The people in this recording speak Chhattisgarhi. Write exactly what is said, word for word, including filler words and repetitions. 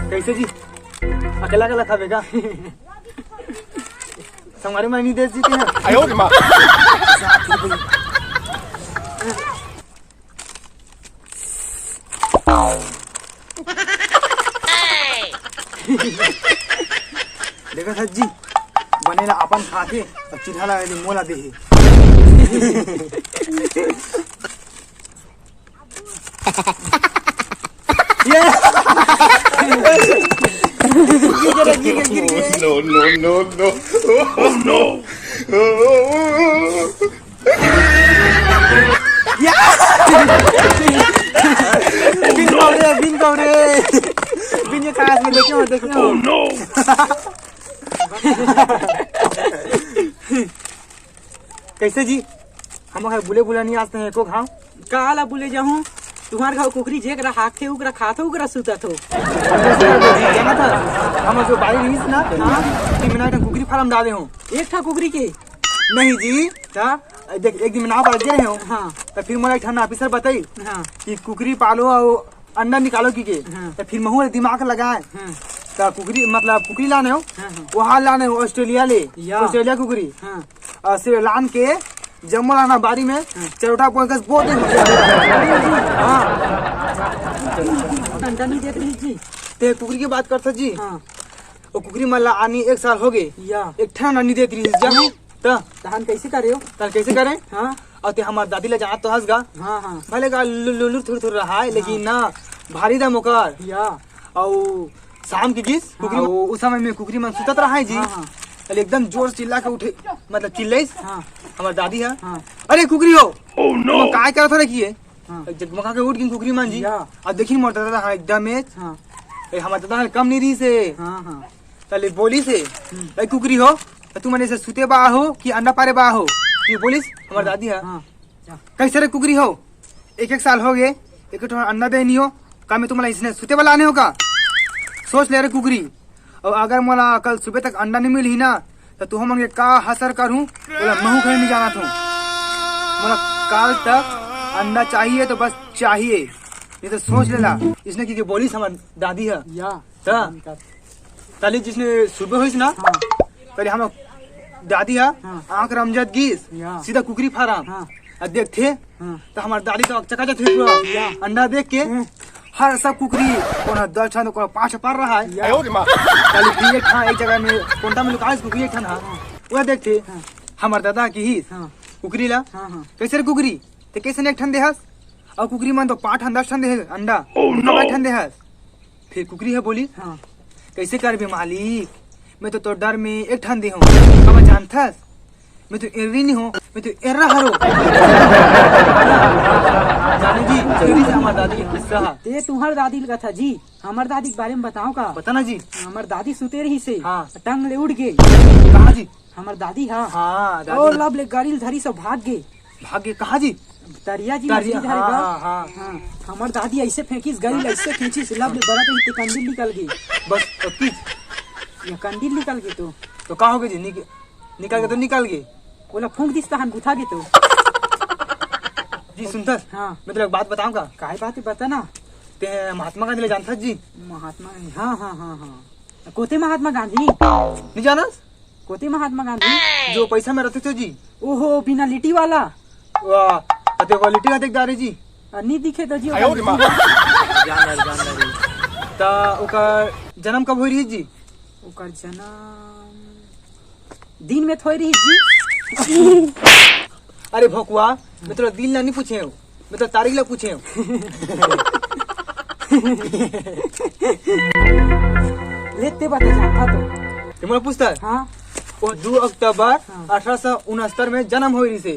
कैसे जी? अकेला अकेला खाबे का? संगवारी मन नइ देस जी तें ह। देखत हस जी, बने ला अपन खाथे, अउ चिल्हा ला मोला देही। ये। गिर गया, गिर गया, गिर गया। No, no, no, no. Oh, no. बिन कौड़े, बिन कौड़े। बिन ये खास में देखे हो, देखे हो। Oh, no. कैसे जी? हमर घर बुले बुला नइ आस तें एको घांव। काला बुले जाहूं? तुम्हर घर कुकरी जेकरा हाकथे, उकरा खाथो, उकरा सुतथो। जानत हस, हमर जो बारी रहिस ना, हाँ। कि मैं ना एक ठन कुकरी फारम डाले हों। एक ठा कुकरी के? नहीं जी। त? देख, एक दिन मैं नाव पर गे रहेंव। हाँ। त फिर मोला एक ठन officer बताइस हाँ। कि कुकरी पालो अउ अंडा निकालो कहिके। हाँ। त फिर महूं दिमाग लगाएंव। हाँ। त कुकरी, मतलब कुकरी लाने हों। हाँ, हाँ। ओहा लाने हों ऑस्ट्रेलिया ले। या। ऑस्ट्रेलिया कुकरी। हाँ। अउ सिर्फ लान के जम्मो लाना बारी में हाँ। चरोटा बोए कस बो दे। हाँ। अंडा नइ देत रहिस जी। तें कुकरी के बात करथस जी। हाँ। ओ कुकरी मन ला आनी एक साल होगे। या। एक ठन अंडा नइ देत रहिस जा। नहीं। त? तहन कैसे करेव? तहन कैसे करें? हाँ। अउ तें हमर दादी ला जानत तो हस गा। हाँ, हाँ। भले गा लु-, लुलुर थुरथुर रहाय, लेकिन हाँ। ना, भारी दम ओकर। या। अउ शाम के गिस, हाँ। कुकरी मन, उ समय में कुकरी मन सुतत रहाय जी। हाँ, हाँ। तले एकदम जोर से चिल्ला के उठे, मतलब चिल्लाइस। हाँ। हमर दादी ह। हाँ। "अरे कुकरी हो, Oh, no. तुमन काय करत हो रे?" किए। हाँ। जगमगा के उठ गिन कुकरी मन जी। या। अउ देखिन मोर दादा ह एकदम एच। हाँ। ए, हमर दादा ह कम नइ रहिस हे। हाँ, हाँ। तले बोलिस हे, हम्म। "ए कुकरी हो, त तुमन अइसे सुते बर आए हो कि अंडा पारे बर आए हो?" ये बोलिस हमर हाँ। दादी ह। हाँ। जा। "कैसे रे कुकरी हो, एक एक साल होगे, एक ठो अंडा दे नइ हो, का मैं तुमन ला अइसने सुते बर लाने हों का? सोच ले रे कुकरी, अउ अगर मोला कल सुबह तक अंडा नइ मिलही ना, त तुमन के का हसर करहूं, ओला महूं घलो नइ जानत हों। मोला काल तक अंडा चाहिए तो बस चाहिए, नइ त सोच ले ला।" अइसने कहिके बोलिस हमर दादी ह। या। त? तले जइसने सुबह होइस ना, हाँ। तले हमर दादी ह हाँ। आंख रमजत गिस, या। सीधा कुकरी फारम। हाँ। अउ देखथे, हाँ। त हमर दादी तो अकचका जाथे पूरा। या। अंडा देख के, हम्म। हर सब कुकरी, कोनो दस ठन, कोनो पांच ठन पर रहाय। या। तले फिर एक ठन, एक जगह में कोंटा में लुकाइस कुकरी एक ठन ह। हाँ। ओला देखथे, हाँ। हमर दादा ह किहिस, हाँ। कुकरी ला, हाँ, हाँ। "कैसे रे कुकरी, तें कइसने एक ठन देहस? अउ कुकरी मन तो पांच ठन, दस ठन देहे अंडा। Oh, no. कतका ठन देहस?" फिर कुकरी ह बोलिस, हाँ। "कैसे करबे मालिक, मैं तो तोर डर में एक ठन देहों, काबर जानथस? मैं तो एर्री नइ हों, मैं तो एर्रा हरों।" जानो जी, एर्री से हमर दादी के किस्सा ह। तें तुम्हर दादी ल कथा जी, हमर दादी के बारे में बताओ का? बता ना जी। हमर दादी सुते रहिस हे, हाँ। टंग ले उठ गे। कहाँ जी? हमर दादी ह। हाँ, दादी। ओ लब ले गरी ल धरिस अउ भाग गे। भाग गे कहाँ जी? तरिया जी, तरिया, मछली धरे हाँ, बर। हाँ, हाँ। हाँ, हमर दादी अइसे फेंकिस, गरी ल अइसे खींचिस, लब ले बरत रहिस ते कंडील निकल गे। बस, अतकी? ये कंडील निकल गे तो। तो का होगे जी? निक-, निकल गे तो निकल गे। ओला फूंक दिस तहन बुता गे तो। जी सुनथस? हाँ। मैं तोला एक बात बताओं का? काय बात हे बता ना। तें महात्मा गांधी ला जानथस जी? महात्मा गांधी, हाँ, हाँ, हाँ, हाँ। कोते महात्मा गांधी? नइ जानस? कोते महात्मा गांधी? जो पैसा में रहिथे जी। ओहो, बिना लिट्टी वाला? वाह, अते वो लिट्टी ला देख डारे जी। आ, नइ दिखे तो जी। आयो रे माँ। जान डारे, जान डारे। त ओकर जनम कब होय रहिस जी? ओकर जनम दिन में थोय रहिस जी। अरे भोकवा, मैं तोला दिन ला नइ पूछेंव, मैं तोला तारीख ला पूछेंव। ले तें बता जानथस तो। तें मोला पूछथस? हाँ। वो दू अक्टूबर हाँ। अठारह सौ उनहत्तर में जनम होय रहिस हे।